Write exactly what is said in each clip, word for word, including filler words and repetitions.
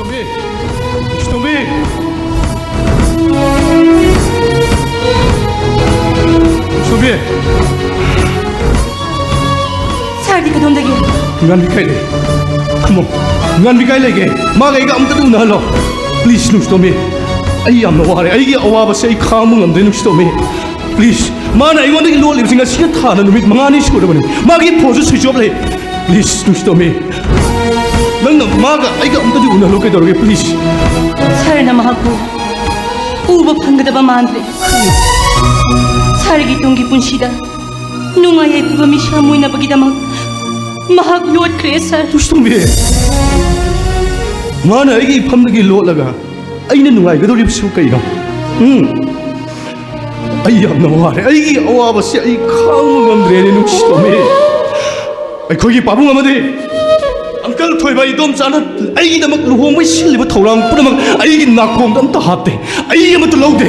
ꯇꯣꯝꯕꯤ! ꯇꯣꯝꯕꯤ! ꯇꯣꯝꯕꯤ! ꯁꯥꯔꯗꯤ ꯀꯗꯣꯝꯗꯒꯤ? ꯉꯥꯟꯕꯤ ꯀꯥꯏ ꯂꯩ? ꯈꯨꯝꯃꯣ꯫ ꯉꯥꯟꯕꯤ ꯀꯥꯏ ꯂꯩꯒꯦ? ꯃꯥꯒ ꯑꯩꯒ ꯑꯝꯇꯗꯤ ꯎꯅꯍꯜꯂꯣ꯫ Please, ꯅꯨꯡꯁꯤꯇꯣꯝꯕꯤ꯫ ꯑꯩ ꯌꯥꯝꯅ ꯋꯥꯔꯦ꯫ ꯑꯩꯒꯤ ꯑꯋꯥꯕꯁꯦ ꯑꯩ ꯈꯥꯡꯕ ꯉꯝꯗ꯭ꯔꯦ, ꯅꯨꯡꯁꯤꯇꯣꯝꯕꯤ꯫ Please, ꯃꯥꯅ ꯑꯩꯉꯣꯟꯗꯒꯤ ꯂꯣꯠꯂꯤꯕꯁꯤ ꯉꯁꯤꯒ ꯊꯥꯅ ꯅꯨꯃꯤꯠ ꯃꯉꯥꯅꯤ ꯁꯨꯔꯕꯅꯤ꯫ ꯃꯥꯒꯤ ꯐꯣꯟꯁꯨ switch off ꯂꯩ꯫ Please, ꯅꯨꯡꯁꯤꯇꯣꯝꯕꯤ, ꯅꯪꯅ ꯃꯥꯒ ꯑꯩꯒ ꯑꯝꯇꯗꯤ ꯎꯅꯍꯜꯂꯨ ꯀꯩꯗꯧꯔꯒꯦ, please? ꯁꯥꯔꯅ ꯃꯍꯥꯛꯄꯨ ꯎꯕ ꯐꯪꯒꯗꯕ ꯃꯥꯟꯗ꯭ꯔꯦ꯫ ꯁꯥꯔꯒꯤ ꯇꯨꯡꯒꯤ ꯄꯨꯟꯁꯤꯗ ꯅꯨꯡꯉꯥꯏ ꯌꯥꯏꯐꯕ ꯃꯤꯁꯛ ꯑꯃ ꯑꯣꯏꯅꯕꯒꯤꯗꯃꯛ ꯃꯍꯥꯛ ꯂꯣꯠꯈ꯭ꯔꯦ, ꯁꯥꯔ꯫ ꯅꯨꯡꯁꯤꯇꯣꯝꯕꯤ, ꯃꯥꯅ ꯑꯩꯒꯤ ꯏꯐꯝꯗꯒꯤ ꯂꯣꯠꯂꯒ ꯑꯩꯅ ꯅꯨꯡꯉꯥꯏꯒꯗꯧꯔꯤꯕꯁꯤꯕꯨ ꯀꯩꯅꯣ? ꯎꯝ? ꯑꯩ ꯌꯥꯝꯅ ꯋꯥꯔꯦ꯫ ꯑꯩꯒꯤ ꯑꯋꯥꯕꯁꯤ ꯑꯩ ꯈꯥꯡꯕ ꯉꯝꯗ꯭ꯔꯦꯅꯦ, ꯅꯨꯡꯁꯤꯇꯣꯝꯕꯤ꯫ ꯑꯩꯈꯣꯏꯒꯤ ꯄꯥꯕꯨꯡ ꯑꯃꯗꯤ ꯑꯪꯀꯜ ꯊꯣꯏꯕ ꯏꯗꯣꯝꯆꯥꯅ ꯑꯩꯒꯤꯗꯃꯛ ꯂꯨꯍꯣꯡꯕꯒꯤ ꯁꯤꯜꯂꯤꯕ ꯊꯧꯔꯥꯡ ꯄꯨꯝꯅꯃꯛ ꯑꯩꯒꯤ ꯅꯥꯀꯣꯡꯗ ꯑꯝꯇ ꯍꯥꯞꯇꯦ, ꯑꯩ ꯑꯃꯠꯇ ꯂꯧꯗꯦ꯫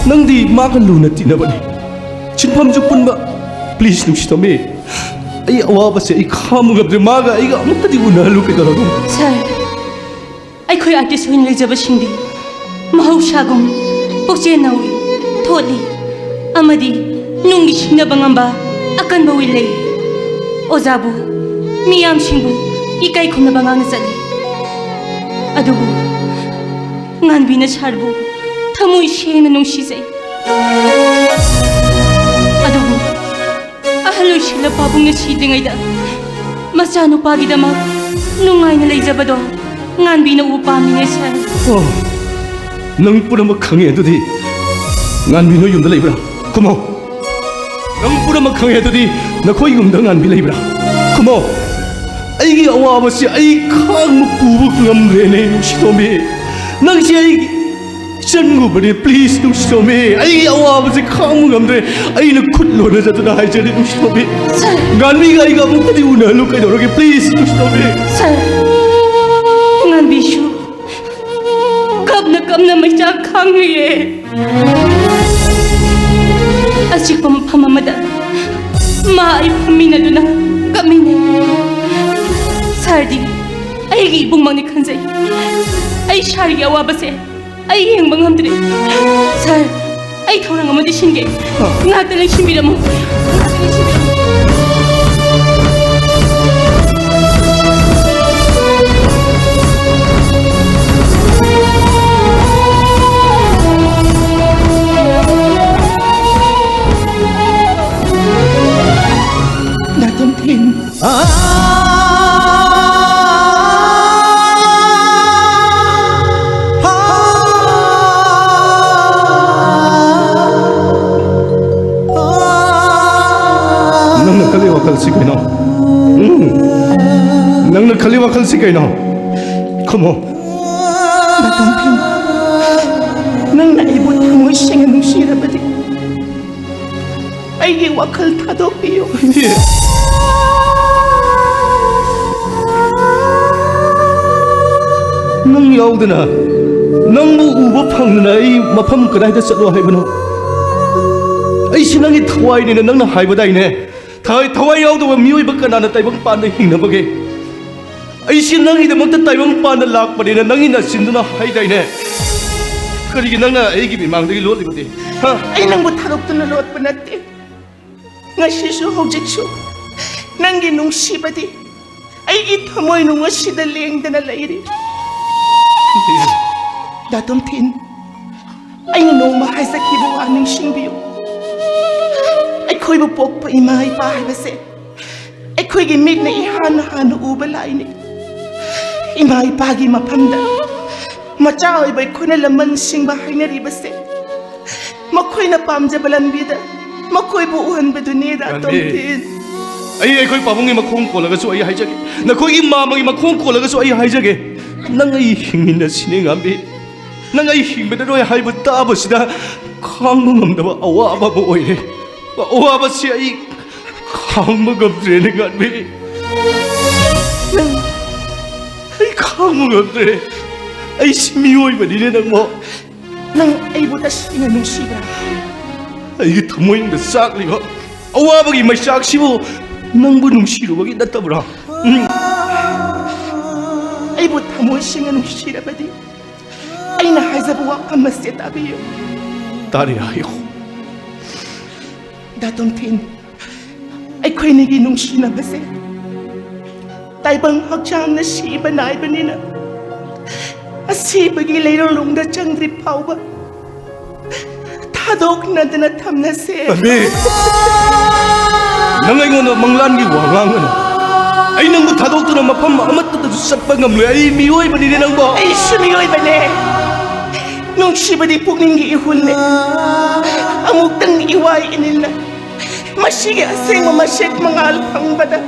ꯅꯪꯗꯤ ꯃꯥꯒ ꯂꯨꯅ ꯇꯤꯟꯅꯕꯅꯤ, ꯁꯤꯟꯐꯝꯁꯨ ꯄꯨꯟꯕ꯫ Please, ꯅꯨꯡꯁꯤꯇꯣꯝꯕꯤ, ꯑꯩ ꯑꯋꯥꯕꯁꯦ ꯑꯩ ꯈꯥꯡꯕ ꯉꯝꯗ꯭ꯔꯦ꯫ ꯃꯥꯒ ꯑꯩꯒ ꯑꯃꯨꯛꯇꯗꯤ ꯎꯅꯍꯜꯂꯨ ꯀꯩꯗꯧꯔꯒꯦ? ꯁꯥꯔ, ꯑꯩꯈꯣꯏ ꯑꯥꯔꯇꯤꯁ ꯑꯣꯏꯅ ꯂꯩꯖꯕꯁꯤꯡꯗꯤ ꯃꯍꯧꯁꯥꯒꯨꯝ ꯄꯨꯛꯆꯦꯜ ꯅꯧꯏ, ꯊꯣꯠꯂꯤ ꯑꯃꯗꯤ ꯅꯨꯡꯒꯤ ꯁꯤꯡꯅꯕ ꯉꯝꯕ ꯑꯀꯟꯕ ꯋꯤꯜ ꯂꯩ꯫ ꯑꯣꯖꯥꯕꯨ, ꯃꯤꯌꯥꯝꯁꯤꯡꯕꯨ ꯏꯀꯥꯏ ꯈꯨꯝꯅꯕ ꯉꯥꯡꯅ ꯆꯠꯂꯤ꯫ ꯑꯗꯨꯕꯨ ꯉꯥꯟꯕꯤꯅ ꯁꯥꯔꯕꯨ ꯊꯃꯣꯏ ꯁꯦꯡꯅ ꯅꯨꯡꯁꯤꯖꯩ꯫ ꯑꯗꯨꯕꯨ ꯑꯍꯜ ꯑꯣꯏꯁꯤꯜꯂ ꯄꯥꯕꯨꯡꯅ ꯁꯤꯗ꯭ꯔꯤꯉꯩꯗ ꯃꯆꯥꯅꯨꯄꯥꯒꯤꯗꯃꯛ ꯅꯨꯡꯉꯥꯏꯅ ꯂꯩꯖꯕꯗꯣ ꯉꯥꯟꯕꯤꯅ ꯎꯕ ꯄꯥꯝꯃꯤꯅꯦ, ꯁꯥꯔ꯫ ꯑꯣ, ꯅꯪ ꯄꯨꯝꯅꯃꯛ ꯈꯪꯉꯦ꯫ ꯑꯗꯨꯗꯤ ꯉꯥꯟꯕꯤ ꯅꯣꯏ ꯌꯨꯝꯗ ꯂꯩꯕ꯭ꯔꯥ? ꯈꯨꯝꯃꯣ꯫ ꯅꯪ ꯄꯨꯝꯅꯃꯛ ꯈꯪꯉꯦ꯫ ꯑꯗꯨꯗꯤ ꯅꯈꯣꯏ ꯌꯨꯝꯗ ꯉꯥꯟꯕꯤ ꯂꯩꯕ꯭ꯔꯥ? ꯈꯨꯝꯃꯣ꯫ ꯑꯩꯒꯤ ꯑꯋꯥꯕꯁꯤ ꯑꯩ ꯈꯥꯡꯕ ꯄꯨꯕ ꯉꯝꯗ꯭ꯔꯦꯅꯦ, ꯅꯨꯡꯁꯤꯇꯣꯝꯕꯤ꯫ ꯅꯪꯁꯤ ꯑꯩꯒꯤ ꯏꯆꯟꯒꯨꯝꯕꯅꯤ꯫ Please, ꯅꯨꯡꯁꯤꯇꯣꯝꯕꯤ, ꯑꯩꯒꯤ ꯑꯋꯥꯕꯁꯤ ꯈꯥꯡꯕ ꯉꯝꯗ꯭ꯔꯦ꯫ ꯑꯩꯅ ꯈꯨꯠ ꯂꯣꯟꯅꯖꯗꯨꯅ ꯍꯥꯏꯖꯔꯤ, ꯅꯨꯡꯁꯤꯇꯣꯝꯕꯤ꯫ ꯁꯥꯔ꯫ ꯉꯥꯟꯕꯤꯒ ꯑꯩꯒ ꯑꯃꯨꯛꯇꯗꯤ ꯎꯅꯍꯜꯂꯨ ꯀꯩꯗꯧꯔꯒꯦ? Please, ꯅꯨꯡꯁꯤꯇꯣꯝꯕꯤ꯫ ꯁꯥꯔ, ꯉꯥꯟꯕꯤꯁꯨ ꯀꯞꯅ ꯀꯞꯅ ꯃꯩꯆꯥꯛ ꯈꯥꯡꯂꯤꯌꯦ꯫ ꯑꯆꯤꯛꯄ ꯃꯐꯝ ꯑꯃꯗ ꯃꯥ ꯑꯩ ꯐꯝꯃꯤꯟꯅꯗꯨꯅ ꯀꯞꯃꯤꯟꯅꯩ꯫ ꯁꯥꯔꯗꯤ ꯑꯩꯒꯤ ꯏꯕꯨꯡꯃꯛꯅꯤ ꯈꯟꯖꯩ꯫ ꯑꯩ ꯁꯥꯔꯒꯤ ꯑꯋꯥꯕꯁꯦ ꯑꯩ ꯌꯦꯡꯕ ꯉꯝꯗ꯭ꯔꯦ꯫ ꯁꯥꯔ, ꯑꯩ ꯊꯧꯔꯥꯡ ꯑꯃꯗꯤ ꯁꯤꯟꯒꯦ꯫ ꯉꯥꯛꯇ ꯂꯦꯡꯁꯤꯟꯕꯤꯔꯝꯃꯨ꯫ ꯉꯥꯛꯇ ꯂꯦꯡꯁꯤꯟꯕꯤꯔꯝꯃꯨ꯫ ꯅꯥꯇꯣꯝꯊꯤꯟ꯫ ꯅꯪꯅ ꯈꯜꯂꯤ ꯋꯥꯈꯜꯁꯤ ꯀꯩꯅꯣ? ꯎꯝ? ꯅꯪꯅ ꯈꯜꯂꯤ ꯋꯥꯈꯜꯁꯤ ꯀꯩꯅꯣ? ꯈꯨꯝꯃꯣ꯫ ꯅꯥꯇꯣꯝꯊꯤꯟ, ꯅꯪꯅ ꯑꯩꯕꯨ ꯊꯃꯣꯏ ꯁꯦꯡꯅ ꯅꯨꯡꯁꯤꯔꯕꯗꯤ ꯑꯩꯒꯤ ꯋꯥꯈꯜ ꯊꯥꯗꯣꯛꯄꯤꯌꯨ꯫ ꯅꯪ ꯌꯥꯎꯗꯅ, ꯅꯪꯕꯨ ꯎꯕ ꯐꯪꯗꯅ ꯑꯩ ꯃꯐꯝ ꯀꯗꯥꯏꯗ ꯆꯠꯂꯣ ꯍꯥꯏꯕꯅꯣ? ꯑꯩꯁꯤ ꯅꯪꯒꯤ ꯊꯋꯥꯏꯅꯤꯅ ꯅꯪꯅ ꯍꯥꯏꯕꯗꯥꯏꯅꯦ? ꯊꯋꯥꯏ, ꯊꯋꯥꯏ ꯌꯥꯎꯗꯕ ꯃꯤꯑꯣꯏꯕ ꯀꯅꯥꯅ ꯇꯥꯏꯕꯪ ꯄꯥꯟꯗ ꯍꯤꯡꯅꯕꯒꯦ? ꯑꯩꯁꯤ ꯅꯪꯒꯤꯗꯃꯛꯇ ꯇꯥꯏꯕꯪ ꯄꯥꯟꯗ ꯂꯥꯛꯄꯅꯦꯅ ꯅꯪꯒꯤ ꯅꯆꯤꯟꯗꯨꯅ ꯍꯥꯏꯗꯥꯏꯅꯦ? ꯀꯔꯤꯒꯤ ꯅꯪꯅ ꯑꯩꯒꯤ ꯃꯤꯃꯥꯡꯗꯒꯤ ꯂꯣꯠꯂꯤꯕꯗꯤ? ꯍꯥ? ꯑꯩ ꯅꯪꯕꯨ ꯊꯥꯗꯣꯛꯇꯨꯅ ꯂꯣꯠꯄ ꯅꯠꯇꯦ꯫ ꯉꯁꯤꯁꯨ ꯍꯧꯖꯤꯛꯁꯨ ꯅꯪꯒꯤ ꯅꯨꯡꯁꯤꯕꯗꯤ ꯑꯩꯒꯤ ꯊꯃꯣꯏꯅꯨꯡ ꯑꯁꯤꯗ ꯂꯦꯡꯗꯅ ꯂꯩꯔꯤ꯫ ꯗꯥꯇꯣꯝꯊꯤꯟ, ꯑꯩꯅ ꯅꯣꯡꯃ ꯍꯥꯏꯖꯈꯤꯕ ꯋꯥ ꯅꯤꯡꯁꯤꯡꯕꯤꯌꯨ꯫ ꯑꯩꯈꯣꯏꯕꯨ ꯄꯣꯛꯄ ꯏꯃꯥ ꯏꯄꯥ ꯍꯥꯏꯕꯁꯦ ꯑꯩꯈꯣꯏꯒꯤ ꯃꯤꯠꯅ ꯏꯍꯥꯟ ꯍꯥꯟꯅ ꯎꯕ ꯂꯥꯏꯅꯤ꯫ ꯏꯃꯥ ꯏꯄꯥꯒꯤ ꯃꯐꯝꯗ ꯃꯆꯥ ꯑꯣꯏꯕ ꯑꯩꯈꯣꯏꯅ ꯂꯃꯟ ꯁꯤꯡꯕ ꯍꯥꯏꯅꯔꯤꯕꯁꯦ ꯃꯈꯣꯏꯅ ꯄꯥꯝꯖꯕ ꯂꯝꯕꯤꯗ ꯃꯈꯣꯏꯕꯨ ꯎꯍꯟꯕꯗꯨꯅꯤ꯫ ꯒꯥꯟꯙꯤ, ꯗꯥꯇꯣꯝꯊꯤꯟ꯫ ꯑꯩ ꯑꯩꯈꯣꯏ ꯄꯥꯕꯨꯡꯒꯤ ꯃꯈꯣꯡ ꯀꯣꯜꯂꯒꯁꯨ ꯑꯩ ꯍꯥꯏꯖꯒꯦ, ꯅꯈꯣꯏꯒꯤ ꯃꯥꯝꯃꯒꯤ ꯃꯈꯣꯡ ꯀꯣꯜꯂꯒꯁꯨ ꯑꯩ ꯍꯥꯏꯖꯒꯦ, ꯅꯪ ꯑꯩ ꯍꯤꯡꯃꯤꯟꯅꯁꯤꯅꯦ, ꯉꯥꯟꯕꯤ꯫ ꯅꯪ ꯑꯩ ꯍꯤꯡꯃꯤꯟꯅꯔꯣꯏ ꯍꯥꯏꯕ ꯇꯥꯕꯁꯤꯗ ꯈꯥꯡꯕ ꯉꯝꯗꯕ ꯑꯋꯥꯕ ꯑꯃ ꯑꯣꯏꯔꯦ꯫ ꯑꯋꯥꯕꯁꯤ ꯑꯩ ꯈꯥꯡꯕ ꯉꯝꯗ꯭ꯔꯦꯅꯦ, ꯉꯥꯟꯕꯤ꯫ ꯅꯪ, ꯑꯩ ꯈꯥꯡꯕ ꯉꯝꯗ꯭ꯔꯦ꯫ ꯑꯩꯁꯤ ꯃꯤꯑꯣꯏꯕꯅꯤꯅꯦ, ꯅꯪꯕꯣ꯫ ꯅꯪ ꯑꯩꯕꯨ ꯇꯁꯦꯡꯅ ꯅꯨꯡꯁꯤꯕ꯭ꯔꯥ? ꯑꯩꯒꯤ ꯊꯃꯣꯏꯅꯨꯡꯗ ꯆꯥꯛꯂꯤꯕ ꯑꯋꯥꯕꯒꯤ ꯃꯩꯆꯥꯛꯁꯤꯕꯨ ꯅꯪꯕꯨ ꯅꯨꯡꯁꯤꯔꯨꯕꯒꯤ ꯅꯠꯇꯕ꯭ꯔꯥ? ꯎꯝ꯫ ꯑꯩꯕꯨ ꯊꯃꯣꯏ ꯁꯦꯡꯅ ꯅꯨꯡꯁꯤꯔꯕꯗꯤ, ꯑꯩꯅ ꯍꯥꯏꯖꯕ ꯋꯥꯐꯝ ꯑꯁꯦ ꯇꯥꯕꯤꯌꯨ꯫ ꯇꯥꯔꯤ, ꯍꯥꯏꯌꯨ꯫ ꯗꯥ ꯇꯣꯝꯊꯤꯟ, ꯑꯩꯈꯣꯏꯅꯤꯒꯤ ꯅꯨꯡꯁꯤꯅꯕꯁꯦ ꯇꯥꯏꯕꯪ ꯍꯛꯆꯥꯡꯅ ꯁꯤꯕ ꯅꯥꯏꯕꯅꯤꯅ, ꯑꯁꯤꯕꯒꯤ ꯂꯩꯔꯣꯜꯂꯣꯝꯗ ꯆꯪꯗ꯭ꯔꯤ ꯐꯥꯎꯕ ꯊꯥꯗꯣꯛꯅꯗꯅ ꯊꯝꯂꯁꯦ꯫ ꯑꯕꯤ, ꯅꯪ ꯑꯩꯉꯣꯟꯗ ꯃꯪꯂꯥꯟꯒꯤ ꯋꯥ ꯉꯥꯡꯒꯅꯨ꯫ ꯑꯩ ꯅꯪꯕꯨ ꯊꯥꯗꯣꯛꯇꯨꯅ ꯃꯐꯝ ꯑꯃꯠꯇꯗꯁꯨ ꯆꯠꯄ ꯉꯝꯂꯣꯏ꯫ ꯑꯩ ꯃꯤꯑꯣꯏꯕꯅꯤꯅꯦ ꯅꯪꯕꯣ꯫ ꯑꯩꯁꯨ ꯃꯤꯑꯣꯏꯕꯅꯦ꯫ ꯅꯨꯡꯁꯤꯕꯗꯤ ꯄꯨꯛꯅꯤꯡꯒꯤ ꯏꯍꯨꯜꯅꯦ꯫ ꯑꯃꯨꯛꯇꯪ ꯏꯋꯥ ꯏꯅꯤꯜꯅ ꯃꯁꯤꯒꯤ ꯑꯁꯦꯡꯕ ꯃꯁꯦꯛ ꯃꯉꯥꯜ ꯐꯪꯕꯗ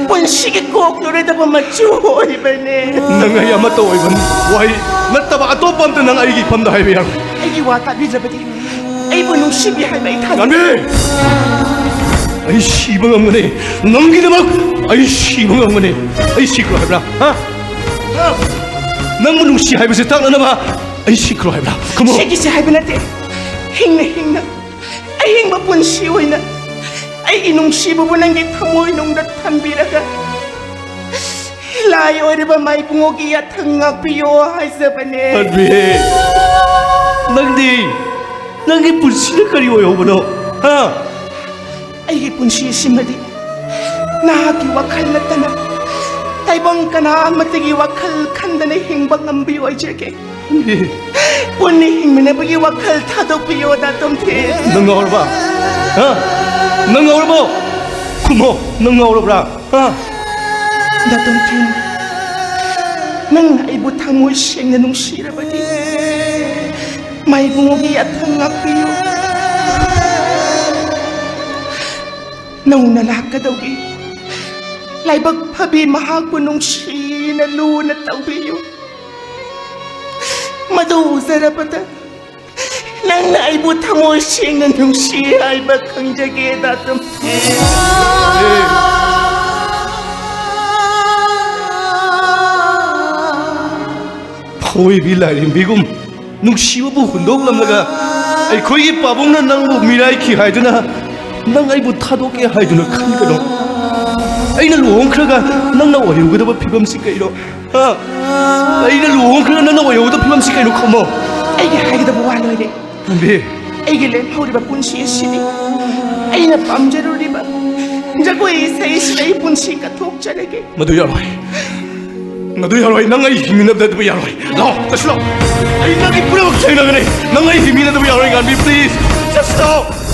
ꯄꯨꯟꯁꯤꯒꯤ ꯀꯣꯛꯂꯨꯔꯗꯕ ꯃꯆꯨ ꯑꯣꯏꯕꯅꯦ꯫ ꯅꯪ ꯑꯩ ꯑꯃꯠꯇ ꯑꯣꯏꯕ ꯋꯥꯍꯩ ꯅꯠꯇꯕ ꯑꯇꯣꯞꯄ ꯑꯝꯇ ꯅꯪ ꯑꯩꯒꯤ ꯏꯐꯝꯗ ꯍꯥꯏꯕ ꯌꯥꯔꯣꯏ꯫ ꯑꯩꯒꯤ ꯋꯥ ꯇꯥꯕꯤꯗ꯭ꯔꯕꯗꯤ ꯑꯩꯕꯨ ꯅꯨꯡꯁꯤꯕꯤ ꯍꯥꯏꯕ ꯑꯩ ꯊꯥꯖꯩ꯫ ꯉꯝꯃꯤ! ꯑꯩ ꯁꯤꯕ ꯉꯝꯒꯅꯤ꯫ ꯅꯪꯒꯤꯗꯃꯛ ꯑꯩ ꯁꯤꯕ ꯉꯝꯒꯅꯤ꯫ ꯑꯩ ꯁꯤꯈ꯭ꯔꯣ ꯍꯥꯏꯕ꯭ꯔꯥ? ꯍꯥ? ꯍꯥ? ꯅꯪꯕꯨ ꯅꯨꯡꯁꯤ ꯍꯥꯏꯕꯁꯦ ꯇꯥꯛꯅꯅꯕ ꯑꯩ ꯁꯤꯈ꯭ꯔꯣ ꯍꯥꯏꯕ꯭ꯔꯥ? ꯈꯨꯝꯃꯨ꯫ ꯁꯤꯒꯤꯁꯦ ꯍꯥꯏꯕ ꯅꯠꯇꯦ꯫ ꯍꯤꯡꯅ ꯍꯤꯡꯅ ꯑꯍꯤꯡꯕ ꯄꯨꯟꯁꯤ ꯑꯣꯏꯅ ꯑꯩꯒꯤ ꯅꯨꯡꯁꯤꯕꯕꯨ ꯅꯪꯒꯤ ꯊꯃꯣꯏꯅꯨꯡꯗ ꯊꯝꯕꯤꯔꯒ ꯂꯥꯏ ꯑꯣꯏꯔꯕ ꯃꯥꯏꯕꯨꯡꯉꯣꯒꯤ ꯌꯥꯊꯪ ꯉꯥꯛꯄꯤꯌꯣ ꯍꯥꯏꯖꯕꯅꯦ꯫ ꯍꯟꯕꯤꯍꯦ, ꯅꯪꯗꯤ ꯅꯪꯒꯤ ꯄꯨꯟꯁꯤꯗ ꯀꯔꯤ ꯑꯣꯏꯍꯧꯕꯅꯣ? ꯍꯥ? ꯑꯩꯒꯤ ꯄꯨꯟꯁꯤ ꯑꯁꯤꯃꯗꯤ ꯅꯍꯥꯛꯀꯤ ꯋꯥꯈꯜ ꯅꯠꯇꯅ ꯇꯥꯏꯕꯪ ꯀꯅꯥ ꯑꯃꯠꯇꯒꯤ ꯋꯥꯈꯜ ꯈꯟꯗꯅ ꯍꯤꯡꯕ ꯉꯝꯕꯤ ꯑꯣꯏꯖꯒꯦ꯫ ꯄꯨꯟꯅ ꯍꯤꯡꯃꯤꯟꯅꯕꯒꯤ ꯋꯥꯈꯜ ꯊꯥꯗꯣꯛꯄꯤꯌꯣ, ꯗꯥ ꯇꯣꯝꯊꯤꯟ꯫ ꯅꯪ ꯉꯥꯎꯔꯕ? ꯍꯥ? ꯅꯪ ꯉꯥꯎꯔꯕꯣ? ꯈꯨꯝꯃꯣ, ꯅꯪ ꯉꯥꯎꯔꯕ꯭ꯔꯥ? ꯍꯥ? ꯗꯥ ꯇꯣꯝꯊꯤꯟ, ꯅꯪꯅ ꯑꯩꯕꯨ ꯊꯃꯣꯏ ꯁꯦꯡꯅ ꯅꯨꯡꯁꯤꯔꯕꯗꯤ, ꯃꯥꯏꯕꯨꯡꯒꯤ ꯌꯥꯊꯪ ꯉꯥꯛꯄꯤꯌꯨ꯫ ꯅꯧꯅ ꯂꯥꯛꯀꯗꯧꯔꯤ ꯂꯥꯏꯕꯛ ꯐꯕꯤ ꯃꯍꯥꯛꯄꯨ ꯅꯨꯡꯁꯤꯅ ꯂꯨꯅ ꯇꯧꯕꯤꯌꯨ꯫ ꯃꯗꯨ ꯎꯖꯔꯕꯗ ꯅꯪꯅ ꯑꯩꯕꯨ ꯊꯃꯣꯏ ꯁꯦꯡꯅ ꯅꯨꯡꯁꯤ ꯍꯥꯏꯕ ꯈꯪꯖꯒꯦ, ꯗꯥ ꯇꯣꯝꯊꯤꯟ꯫ ꯐꯣꯏꯕꯤ ꯂꯥꯏꯔꯦꯝꯕꯤꯒꯨꯝ ꯅꯨꯡꯁꯤꯕꯕꯨ ꯍꯨꯟꯗꯣꯛꯂꯝꯂꯒ ꯑꯩꯈꯣꯏꯒꯤ ꯄꯥꯕꯨꯡꯅ ꯅꯪꯕꯨ ꯃꯤꯔꯥꯏꯈꯤ ꯍꯥꯏꯗꯨꯅ ꯅꯪ ꯑꯩꯕꯨ ꯊꯥꯗꯣꯛꯀꯦ ꯍꯥꯏꯗꯨꯅ ꯈꯟꯒꯅꯨ꯫ ꯑꯩꯅ ꯂꯨꯍꯣꯡꯈ꯭ꯔꯒ ꯅꯪꯅ ꯑꯣꯏꯍꯧꯒꯗꯕ ꯐꯤꯕꯝꯁꯤ ꯀꯩꯅꯣ? ꯍꯥ? ꯑꯩꯅ ꯂꯨꯍꯣꯡꯈ꯭ꯔꯒ ꯅꯪꯅ ꯑꯣꯏꯍꯧꯒꯗꯕ ꯐꯤꯕꯝꯁꯤ ꯀꯩꯅꯣ? ꯈꯨꯝꯃꯣ꯫ ꯑꯩꯒꯤ ꯍꯥꯏꯒꯗꯕ ꯋꯥ ꯂꯣꯏꯔꯦ꯫ ꯇꯣꯝꯕꯤ꯫ ꯑꯩꯒꯤ ꯂꯦꯝꯍꯧꯔꯤꯕ ꯄꯨꯟꯁꯤ ꯑꯁꯤꯗꯤ ꯑꯩꯅ ꯄꯥꯝꯖꯔꯨꯔꯤꯕ ꯖꯒꯣꯏ ꯏꯁꯩꯁꯤꯗ ꯑꯩ ꯄꯨꯟꯁꯤ ꯀꯠꯊꯣꯛꯆꯔꯒꯦ꯫ ꯃꯗꯨ ꯌꯥꯔꯣꯏ꯫ ꯃꯗꯨ ꯌꯥꯔꯣꯏ꯫ ꯅꯪ ꯑꯩ ꯍꯤꯡꯃꯤꯟꯅꯗꯕ ꯌꯥꯔꯣꯏ꯫ ꯂꯥꯛꯑꯣ, ꯆꯠꯁꯤ ꯂꯥꯛꯑꯣ꯫ ꯑꯩ ꯅꯪꯒꯤ ꯄꯨꯝꯅꯃꯛ ꯊꯦꯡꯅꯒꯅꯤ꯫ ꯅꯪ ꯑꯩ ꯍꯤꯡꯃꯤꯟꯅꯗꯕ ꯌꯥꯔꯣꯏ, ꯉꯥꯟꯕꯤ, please꯫ ꯆꯠꯁꯤ ꯂꯥꯛꯑꯣ꯫